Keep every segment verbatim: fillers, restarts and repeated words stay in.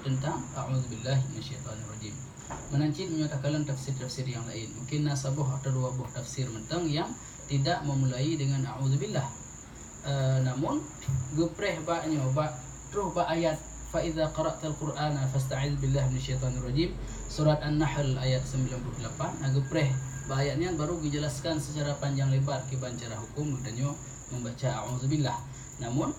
teuntang a'udzubillahi minasyaitonirrajim. Meunan cit meunyoe takalon tafsir-tafsir nyang laén, mungkin na saboh atau dua boh tafsir mantong nyang tidak memulai dengan a'udzubillah. Eh, namun geupreh bak nyoe, bak troh bak ayat, "Fa idza qara'tal Qur'ana fasta'iz billahi minasyaitonirrajim." Surat An-Nahl ayat sembilan puluh delapan. Nah, geupreh bak ayat nyan baru geujelaskan secara panjang lebar kiban cara hukum geutanyoe membaca a'udzubillah. Namun,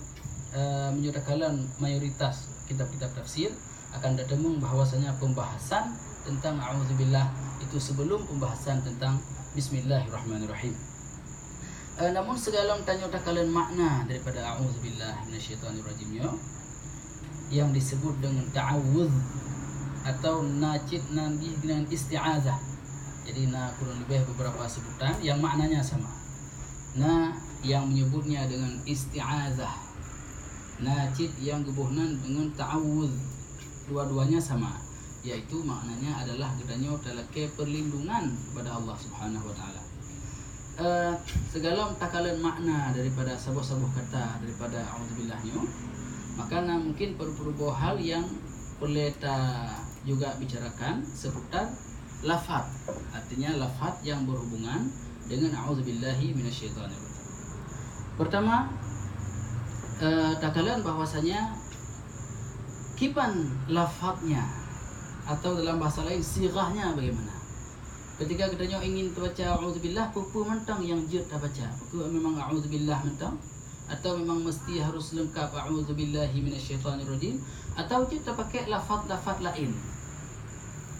eh, meunyoe takalon mayoritas kitab-kitab tafsir, akan tateumeung bahwasanya pembahasan tentang a'udzubillah itu sebelum pembahasan tentang bismillahirrahmanirrahim. Eh, namun sigohlom tanyoe takalon makna daripada a'udzubillah minasyaitonirrajim nyoe, yang disebut dengan ta'awudz atau na cit nan jih dengan isti'azah. Jadi na kurang lebih beberapa sebutan yang maknanya sama. Na yang menyebutnya dengan isti'azah, na cit yang geuboh nan dengan ta'awudz. Dua-duanya sama, yaitu maknanya adalah geutanyoe talakée perlindungan kepada Allah Subhanahu wa Taala. Eh, sigohlom takalon makna daripada saboh-saboh kata daripada a'udzubillah nyoe, maka na mungkin peureuboh hal yang peureulée ta juga bicarakan seputar lafaz, artinya lafaz yang berhubungan dengan a'udzubillahi minasyaitonirrajim. Pertama, eh, takalon bahwasanya kiban lafaznya atau dalam bahasa lain sighahnya bagaimana. Ketika geutanyoe ingin tabaca a'udzubillah, peue-peue mantong nyang jeuet tabaca. Peue memang a'udzubillah mantong? Atau memang mesti harus leungkap a'udzubillahi minasyaitonirrajim? Atau jeuet tapakai lafaz-lafaz laén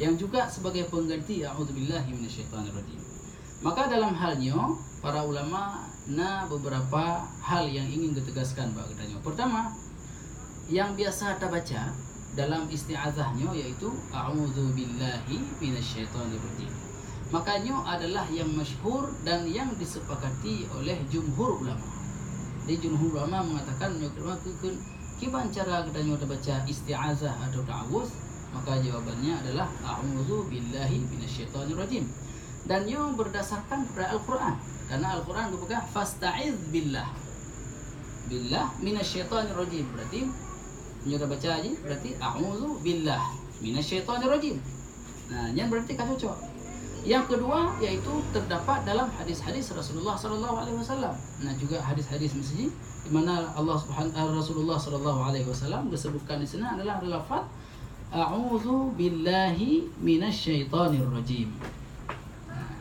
yang juga sebagai pengganti a'udzubillahi minasyaitonirrajim? Maka dalam hal nyoe, para ulama na beberapa hal yang ingin geutegaskan bak geutanyoe. Pertama, yang biasa tabaca dalam isti'azah nyoe yaitu a'udzubillahi minasyaitonirrajim. Maka nyoe adalah yang masyhur dan yang disepakati oleh jumhur ulama. Di jumhur ulama mengatakan nyoe keudua keu-, keu-, kiban cara geutanyoe tabaca isti'azah atau ta'awuz, maka jawabannya adalah a'udzubillahi minasyaitonirrajim. Dan nyoe berdasarkan daripada Al-Quran. Karena Al-Quran geupeugah, "Fasta'iz billah." Billah minasyaitonirrajim. Berarti, nyoe tabaca jih, berarti, "A'udzu billah minasyaitonirrajim." Nah, nyan berarti ka cocok. Yang kedua, yaitu terdapat dalam hadis-hadis Rasulullah sallallahu alaihi wasallam. Nah, juga hadis-hadis meuseujih, di mana Allah Subhan-, eh, Rasulullah sallallahu alaihi wasallam disebutkan di sana adalah lafaz, "A'udzu billahi minasyaitonir rajim." Nah,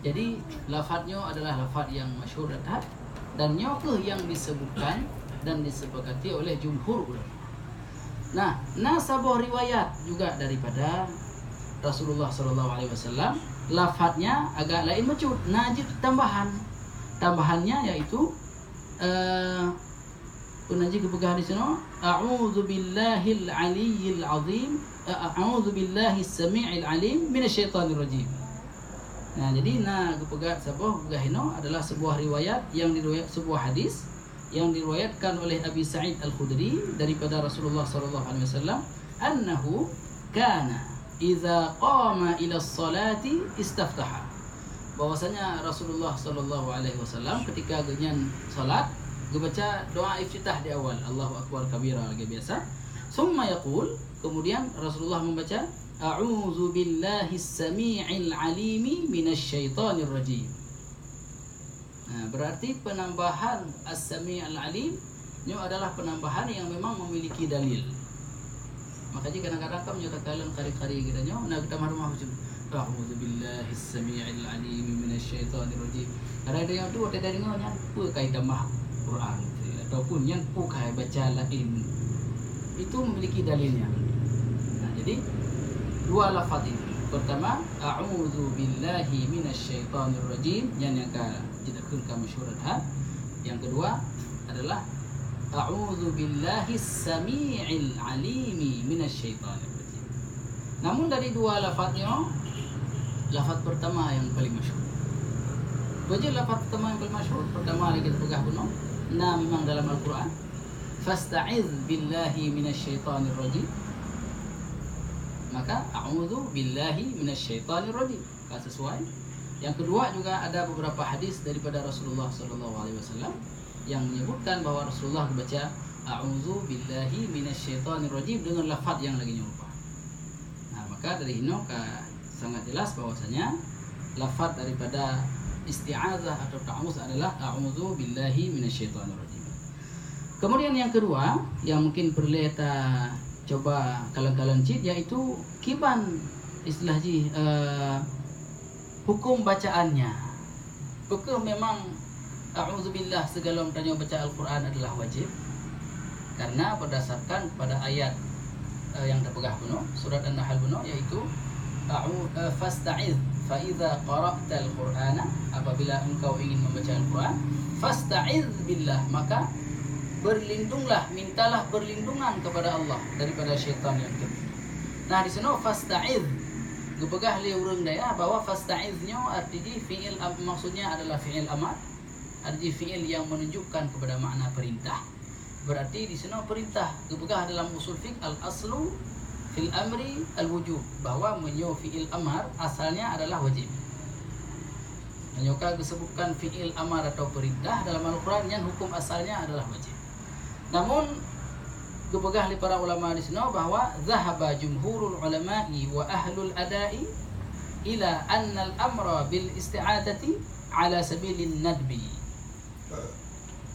jadi, lafaz nyoe adalah lafaz yang masyhur dan that, dan nyoe keuh yang disebutkan dan disepakati oleh jumhur ulama. Nah, na saboh riwayat juga daripada Rasulullah sallallahu alaihi wasallam, lafaznya agak laén bacut, na jeuet tambahan. Tambahannya yaitu, eh, Peue na jih geupeugah di sinoe, "A'udzu billahil aliyyil azim, eh, a'udzu billahis sami'il alim minasyaitonir rajim." Nah, jadi na geupeugah saboh, geupeugah inoe adalah sebuah riwayat yang diriwayat, sebuah hadis yang diriwayatkan oleh Abi Sa'id Al-Khudri daripada Rasulullah sallallahu alaihi wasallam, annahu kana idza qama ila sholati istaftaha. Bahwasanya Rasulullah sallallahu alaihi wasallam ketika geuhnyan salat, geubaca doa iftitah di awal, Allahu Akbar kabira lagée biasa. Summa yaqul, kemudian Rasulullah membaca, "A'udzu billahis sami'il alimi minasy syaithanir rajim." Nah, berarti penambahan As-Sami'ul Alim nyoe adalah penambahan yang memang memiliki dalil. Makanya kadang-kadang kan meunyoe takalon kari-kari geutanyoe, na geutamah-tamah bacut, "A'udzubillahi sami'il alimi minasy syaithanir rajim." Kadang-kadang tu watée tadeungoe nyan, peue ka jitamah Quran, ataupun nyan peue ka jibaca laén. Itu memiliki dalilnya. Nah, jadi dua lafaz ini. Pertama, "A'udzu billahi minasy syaithanir rajim," nyan nyang ka jeuet kheun ka masyhur that. Yang kedua adalah, "A'udzu billahi sami'il alimi minasy syaithanir rajim." Namun dari dua lafaz nyoe, lafaz pertama yang paling masyhur. Peue jeuet lafaz pertama yang paling masyhur? Pertama lagée teupeugah bunoe, na memang dalam Al-Quran, "Fasta'iz billahi minasy syaithanir rajim." Maka, "A'udzu billahi minasy syaithanir rajim." Ka sesuai. Yang kedua juga ada beberapa hadis daripada Rasulullah sallallahu alaihi wasallam yang menyebutkan bahwa Rasulullah membaca, "A'udzu billahi minasyaitonir rajim," dengan lafaz yang lagée nyoe rupa. Nah, maka dari hinoe ka sangat jelas bahwasanya lafaz daripada isti'azah atau ta'awuz adalah, "A'udzu billahi minasyaitonir rajim." Kemudian yang kedua, yang mungkin peureulée ta coba kalon-kalon cit, yaitu kiban istilah jih, eh, hukum bacaannya. Peukeuh memang a'udzubillah sigohlom tanyoe baca Al-Quran adalah wajib? Karena berdasarkan pada ayat, eh, yang teupeugah bunoe, surat An-Nahl bunoe, yaitu, a'u-, eh, "Fasta'iz, fa iza qara'tal Qur'ana," apabila engkau ingin membaca Al-Quran, "fasta'iz billah," maka berlindunglah, mintalah perlindungan kepada Allah daripada syaitan yang kejam. Nah, di sinoe fasta'iz geupeugah lé ureuëng dayah bahwa fasta'iz nyoe arti jih fi'il am-, maksudnya adalah fi'il amar, arti jih fi'il yang menunjukkan kepada makna perintah. Berarti di sinoe perintah geupeugah dalam usul fiqh al-aslu fil amri al-wujub, bahwa meunyoe fi'il amar asalnya adalah wajib. Meunyoe ka geusebutkan fi'il amar atau perintah dalam Al-Quran, nyan hukum asalnya adalah wajib. Namun, geupeugah lé para ulama di sinoe bahwa zahaba jumhurul ulama'i wa ahlul ada'i ila annal amra bil isti'azati ala sabilin nadbi.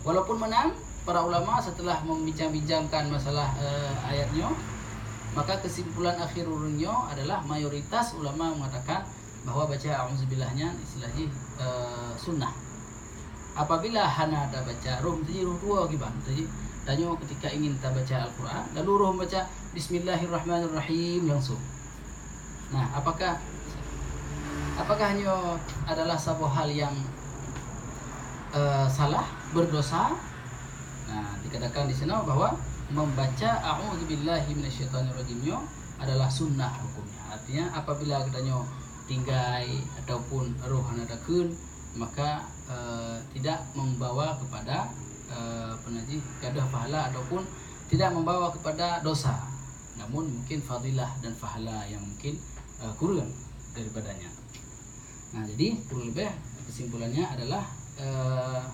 Walaupun meunan, para ulama setelah membincang-bincangkan masalah, eh, ayat nyoe, maka kesimpulan akhir ureuëng nyoe adalah mayoritas ulama mengatakan bahwa baca a'udzubillah nyan istilah jih, eh, sunnah. Apabila hana tabaca, roh meuteujih roh dua kiban, meuteujih. Tanyoe ketika ingin tabaca Al-Quran, lalu roh membaca bismillahirrahmanirrahim langsung. Nah, apakah, apakah nyoe adalah saboh hal yang, eh, salah, berdosa? Nah, dikatakan di sinoe bahwa membaca a'udzubillahi minasyaitonirrajim nyoe adalah sunnah hukumnya. Artinya, apabila geutanyoe tinggai ataupun roh hana takheun, maka, eh, tidak membawa kepada, eh, apa nama jih, gadoh pahala ataupun tidak membawa kepada dosa. Namun mungkin fadilah dan pahala yang mungkin, eh, kurang daripadanya. Nah, jadi kurang lebih kesimpulannya adalah, eh,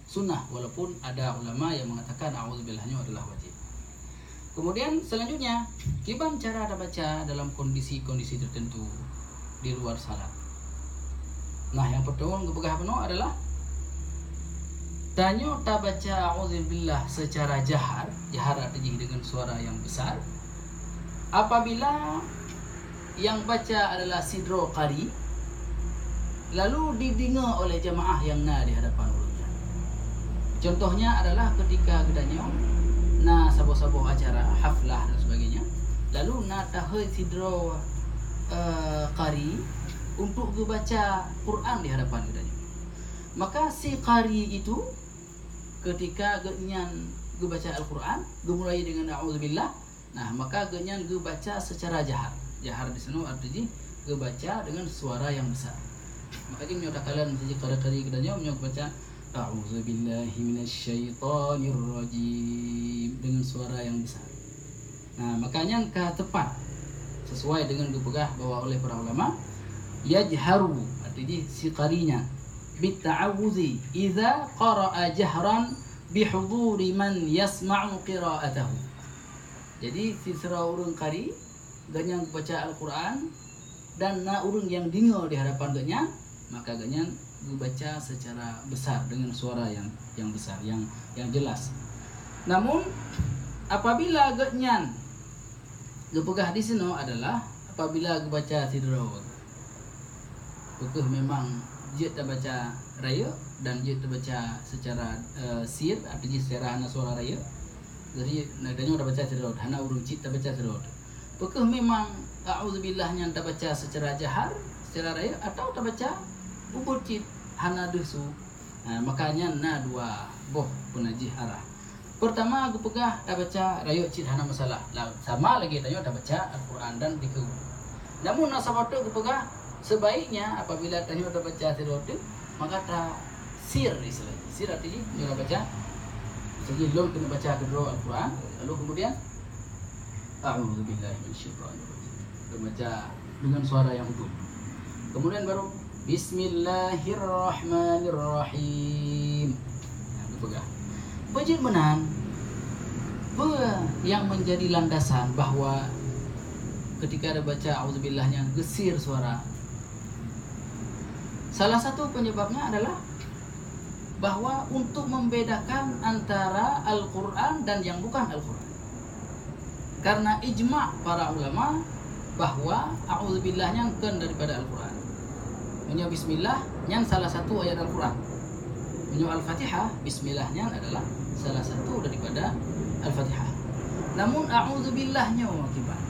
sunnah, walaupun ada ulama yang mengatakan a'udzubillah nyoe adalah wajib. Kemudian selanjutnya, kiban cara tabaca dalam kondisi-kondisi tertentu di luar salat. Nah, yang pertama geupeugah bunoe adalah tanyoe tabaca a'udzubillah secara jahar, jahar arti jih dengan suara yang besar. Apabila yang baca adalah sidroe qari, lalu dideungoe oleh jamaah yang na di hadapan ureuëng nyan. Contohnya adalah ketika geutanyoe na saboh-saboh acara, haflah dan sebagainya, lalu na tahôi sidroe, eh, qari untuk geubaca Quran di hadapan geutanyoe. Maka si qari itu, ketika geuhnyan geubaca Al-Quran, geumulai dengan a'udzubillah, nah, maka geuhnyan geubaca secara jahar. Jahar di sinoe arti jih geubaca dengan suara yang besar. Maka jih meunyoe takalon miseujih qari-qari geutanyoe meunyoe geubaca, "A'udzubillahi minasyaitonirrajim," dengan suara yang besar. Nah, maka nyan ka tepat sesuai dengan geupeugah bahwa oleh para ulama, yajharu, arti jih si qari nyan, bit ta'awuzi idza qara'a jahran bihuduri man yasma'u qira'atahu. Jadi, sidroe ureuëng qari, geuhnyan geubaca Al-Quran, dan na ureuëng nyang deungoe di hadapan geuhnyan, maka geuhnyan geubaca secara besar dengan suara yang, yang besar, yang, yang jelas. Namun, apabila geuhnyan geupeugah di sinoe adalah apabila geubaca sidroe, peukeuh memang jeuet tabaca rayeuk dan jeuet tabaca secara, eh, sir, arti jih secara hana suara rayeuk. Jadi, na tanyoe tabaca sidroe, hana ureuëng cit tabaca sidroe. Peukeuh memang a'udzubillah nyan tabaca secara jahar, secara rayeuk, atau tabaca ubit cit hana deuh su? Nah, maka nyan na dua boh peunajih arah. Pertama, geupeugah tabaca rayeuk cit hana masalah. Lah, sama lagée tanyoe tabaca Al-Quran dan dikeue. Namun, na saboh teuk geupeugah, sebaiknya apabila tanyoe tabaca sidroe teuk, maka tasir istilah. Sir arti jih, nyoe baca. Jadi, lôn keuneuk baca keudroe Al-Quran, lalu kemudian, "A'udzubillahi minasyaitonirrajim." Lôn baca dengan suara yang betul. Kemudian baru, "Bismillahirrahmanirrahim." Nah, geupeugah. Beujeuet meunan, Apa yang menjadi landasan bahwa ketika ada baca a'udzubillah nyan geusir suara? Salah satu penyebabnya adalah bahwa untuk membedakan antara Al-Quran dan yang bukan Al-Quran. Karena ijma' para ulama bahwa a'udzubillah nyan kon daripada Al-Quran. Meunyoe bismillah, nyan salah satu ayat Al-Quran. Meunyoe Al-Fatihah, bismillah nyan adalah salah satu daripada Al-Fatihah. Namun a'udzubillah nyoe kiban,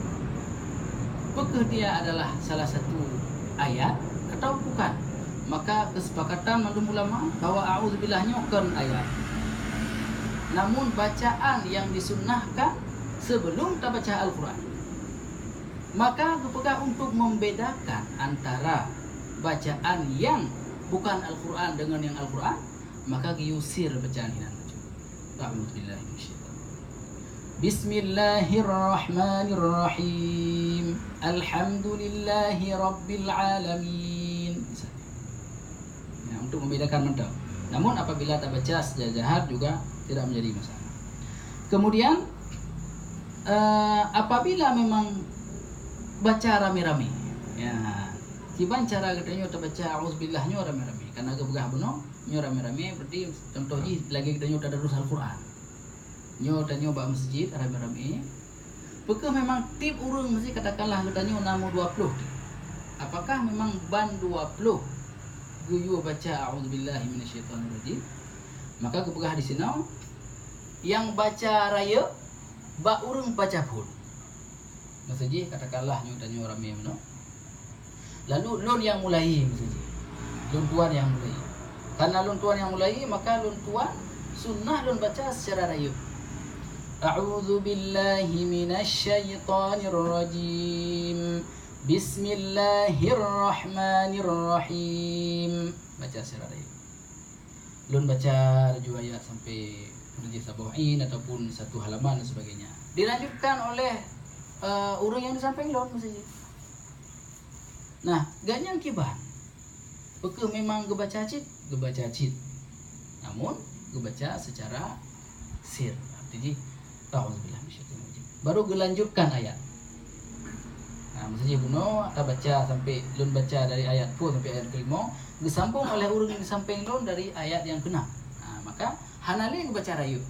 peukeuh dia adalah salah satu ayat atau bukan? Maka kesepakatan mandum ulama bahwa a'udzubillah nyoe kon ayat. Namun bacaan yang disunnahkan sebelum tabaca Al-Quran. Maka geupeugah untuk membedakan antara bacaan yang bukan Al-Quran dengan yang Al-Quran, maka geuyue sir bacaan inan. A'udzubillahi minasyaitonir rajim. Bismillahirrahmanirrahim. Alhamdulillahi rabbil alamin. Misalnya. Ya, untuk membedakan mantap. Namun apabila tabaca secara jahar juga tidak menjadi masalah. Kemudian, eh, apabila memang baca rame-rame, ya, kiban cara geutanyoe tabaca a'udzubillah nyoe rame-rame. Karena geupeugah bunoe, nyoe rame-rame, berarti contoh jih lagèe geutanyoe tadarus Al-Quran. Nyoe tanyoe bak masjid rame-rame. Peukeuh memang tiep ureueng masjid, katakanlah geutanyoe na meu dua ploh teuk. Apakah memang ban dua ploh geuyue baca a'udzubillahi minasyaitonir rajim? Maka geupeugah di sinoe, nyang baca rayeuk bak ureueng baca phon. Maksud jih, katakanlah nyoe tanyoe ramé meunoe. Lalu lôn nyang mulai, maksud jih. Lôn tuan nyang mulai. Karena lôn tuan nyang mulai, maka lôn tuan sunnah lôn baca secara rayeuk. A'udzubillahi minasyaitonirrajim. Bismillahirrahmanirrahim. Baca secara rayeuk. Lôn baca laju ayat sampai menuju saboh in ataupun satu halaman dan sebagainya. Dilanjutkan oleh, eh, ureueng nyang di sampéng lôn, maksud jih. Nah, gobnyan kiban. Peukeuh memang geubaca cit, geubaca cit. Namun, geubaca secara sir. Arti jih, "A'udzubillahi minasyaitonir rajim." Baru geulanjutkan ayat. Nah, maksud jih bunoe tabaca sampai, lôn baca dari ayat peuet sampai ayat kelima, geusambong oleh ureueng di sampéng lôn dari ayat nyang keunam. Nah, maka hana lé geubaca rayeuk.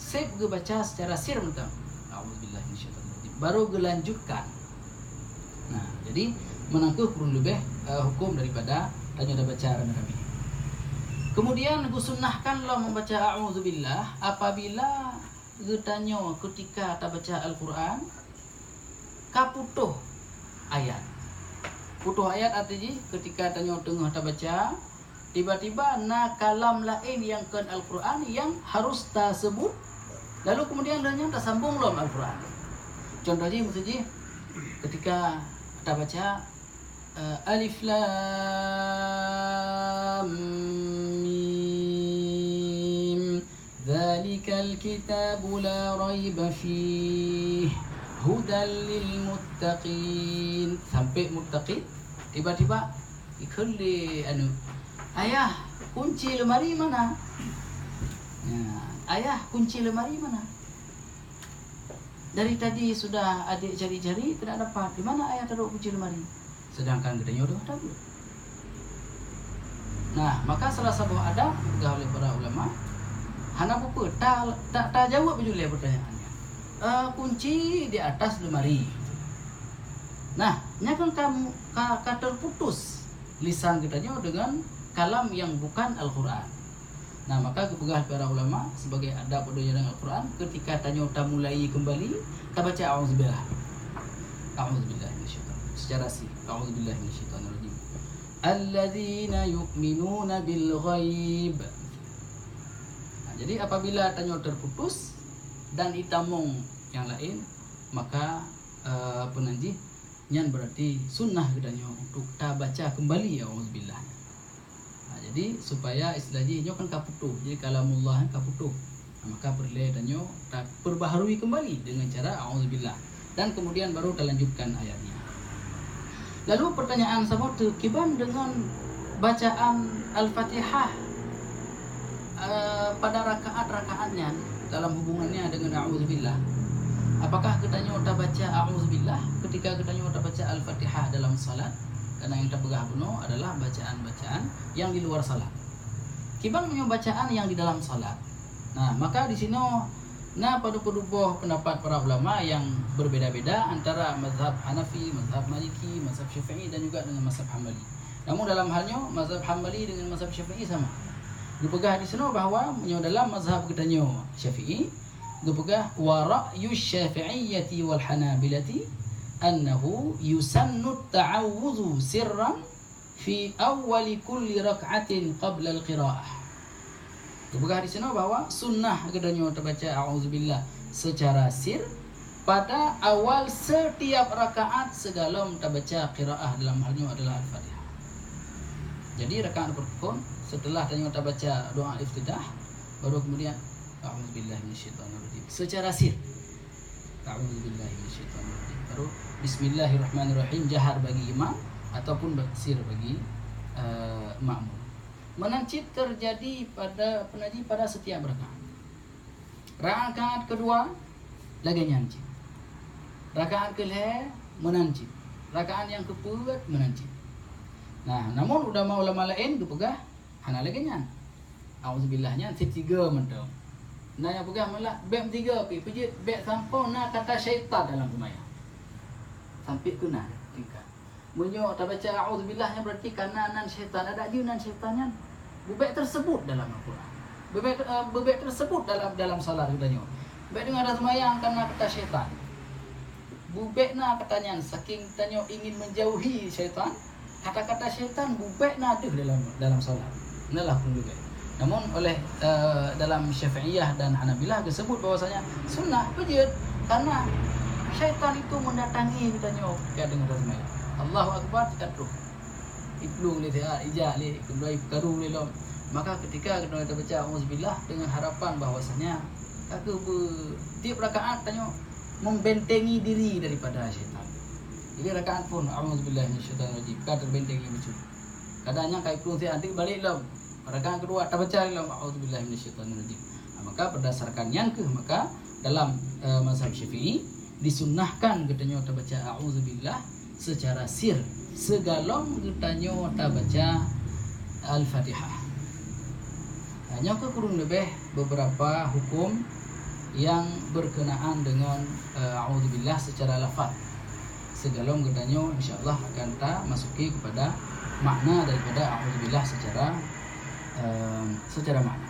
Sép geubaca secara sir mantong. "A'udzubillahi minasyaitonir rajim." Baru geulanjutkan. Nah, jadi meunan kheueh kurang leubeh, eh, huköm daripada tanyoe tabaca ramé-ramé. Kemudian geusunnahkan lom membaca a'udzubillah apabila geutanyoe ketika tabaca Al-Quran ka putôh ayat. Putôh ayat arti jih ketika tanyoe teungoh tabaca, tiba-tiba na kalam laén nyang kon Al-Quran nyang harus taseubut, lalu kemudian lheueh nyan tasambong lom Al-Quran. Contoh jih, maksud jih, ketika tabaca, eh, Alif Lam Mim, dzalikal kitabu la raiba fih, hudal lil muttaqin. Sampai muttaqin, tiba-tiba ikheun lé aneuk, "Ayah, kunci lemari mana?" Ya, "Ayah, kunci lemari mana? Dari tadi sudah adek cari-cari, tidak dapat. Di mana ayah taruh kunci lemari?" Sedangkan geutanyoe dong tabu. Nah, maka salah saboh adab peugah oleh para ulama, hana peue-peue, ta, ta, tajaweueb laju lé pertanyaan nyan. "Eh, kunci di atas lemari." Nah, nyan kan ka, ka, ka terputus lisan geutanyoe dengan kalam yang bukan Al-Quran. Nah, maka geupeugah para ulama sebagai adab pada jalan Al-Quran, ketika tanyoe tamulai kembali, tabaca a'udzubillah. A'udzubillahi minasyaitonir rajim. Secara sir, a'udzubillahi minasyaitonir rajim. Alladzina yu'minuna bil ghaib. Nah, jadi apabila tanyoe terputus dan itamong nyang laén, maka, eh, apa nan jih, nyan berarti sunnah geutanyoe untuk tabaca kembali a'udzubillah. Ha, jadi supaya istilah jih nyoe kan ka putôh, jadi kalamullah ka putôh. Ha, maka peureulée tanyoe taperbaharui kembali dengan cara a'udzubillah dan kemudian baru talanjutkan ayatnya. Lalu pertanyaan saboh teuk, kiban dengan bacaan Al-Fatihah, eh, pada rakaat-rakaat nyan, Dalam hubungannya dengan a'udzubillah, apakah geutanyoe tabaca a'udzubillah ketika geutanyoe tabaca Al-Fatihah dalam salat? Karena yang tapeugah bunoe adalah bacaan-bacaan yang di luar salat. Kiban meunyoe bacaan yang di dalam salat? Nah, maka di sinoe na padub-padub boh pendapat para ulama yang berbeda-beda antara mazhab Hanafi, mazhab Maliki, mazhab Syafi'i dan juga dengan mazhab Hambali. Namun dalam hal nyoe, mazhab Hambali dengan mazhab Syafi'i sama. Geupeugah di sinoe bahwa meunyoe dalam mazhab geutanyoe Syafi'i, geupeugah, "Wa ra'yu Syafi'iyyati wal Hanabilati annahu yusannu ta'awudzu sirran fi awwali kulli rak'atin qabla al-qira'ah." Geupeugah di sinoe bahwa sunnah geutanyoe tabaca a'udzubillah secara sir pada awal setiap rakaat sigohlom tabaca qiraah, dalam hal nyoe adalah Al-Fatihah. Jadi rakaat rukun, setelah tanyoe tabaca doa iftitah, baru kemudian, "A'udzubillahi minasyaitonirrajim." Secara sir. "A'udzubillahi minasyaitonirrajim." Baru, "Bismillahirrahmanirrahim," jahar bagi imam ataupun sir bagi, eh, makmum. Meunan cit terjadi pada, peunaji pada setiap rakaat. Rakaat kedua, lagée nyan cit. Rakaat keulhée, meunan cit. Rakaat nyang keupeuet, meunan cit. Nah, namun ulama-ulama laén geupeugah hana lagée nyan. Auzubillah nyan sitiga mantong. Na nyang peugah malah bék tiga pi, peujeuet bék sampoe na kata syaitan dalam seumayang. Sampai keu na tingkat. Meunyoe tabaca a'udzubillah nyan, berarti kana nan syaitan, ada jeuet nan syaitan nyan. Bubek tersebut dalam Al-Quran. Bubek, eh, bubek tersebut dalam, dalam salat geutanyoe. Bék deungon ata seumayang kana kata syaitan. Bubek na kata nyan, saking tanyoe ingin menjauhi syaitan, kata-kata syaitan bubek na deuh dalam, dalam salat. Nalah pun bubek. Namun oleh, eh, dalam Syafi'iyah dan Hanabilah geusebut bahwasanya sunnah, peujeuet, karena syaitan itu mendatangi geutanyoe ka deungon ata seumayang. Allahu Akbar, cit ka troh. Iplueng lé siat, ijak lé, keudua ipeukaru lé lom. Maka ketika geutanyoe tabaca auzubillah dengan harapan bahwasanya ka keuh beu-, tiep rakaat tanyoe membentengi diri daripada syaitan. Jadi rakaat phôn, "A'udzubillahi minasyaitonirrajim," ka terbentengi bacut. Kadang nyan ka iplueng siat, anteuk balek lom. Rakaat keudua tabaca lom, "A'udzubillahi minasyaitonirrajim." Ha, maka berdasarkan nyan keuh, maka dalam, eh, mazhab Syafi'i, disunnahkan geutanyoe tabaca a'udzubillah secara sir, sigohlom geutanyoe tabaca Al-Fatihah. Ha, nyoe keuh kureueng leubeh beberapa hukum yang berkenaan dengan, eh, a'udzubillah secara lafaz. Sigohlom geutanyoe, insya Allah, akan tamasuki kepada makna daripada a'udzubillah secara, eh, secara makna.